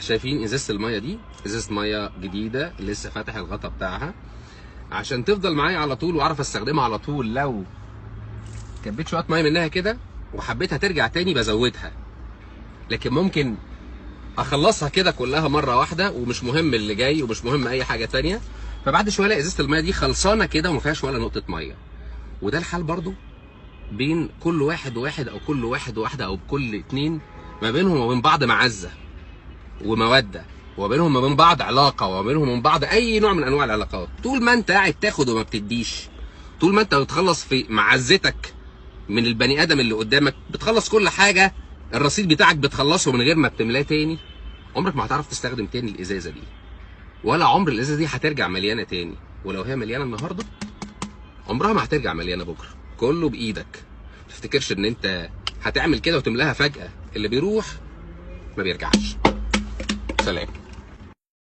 شايفين ازازة المية دي؟ ازازة مية جديدة لسه فاتح الغطا بتاعها عشان تفضل معايا على طول واعرف استخدمها على طول. لو كبيت شوية مية منها كده وحبيتها ترجع تاني بزودها، لكن ممكن اخلصها كده كلها مرة واحدة ومش مهم اللي جاي ومش مهم اي حاجة تانية. فبعد شوية الاقي ازازة المية دي خلصانه كده وما فيهاش ولا نقطة مية. وده الحال برضو بين كل واحد واحد او كل واحد واحدة او كل اتنين، ما بينهم وبين بعض معزة ومودة، وبينهم وبين بعض علاقة، وبينهم وبين بعض اي نوع من انواع العلاقات. طول ما انت قاعد تاخد وما بتديش، طول ما انت بتخلص في معزتك من البني ادم اللي قدامك، بتخلص كل حاجة، الرصيد بتاعك بتخلصه من غير ما بتملاه تاني، عمرك ما هتعرف تستخدم تاني الازازه دي، ولا عمر الازازه دي هترجع مليانة تاني. ولو هي مليانة النهارده عمرها ما هترجع مليانة بكره. كله بايدك، ما تفتكرش ان انت هتعمل كده وتملاها فجاة. اللي بيروح ما بيرجعش. سلام.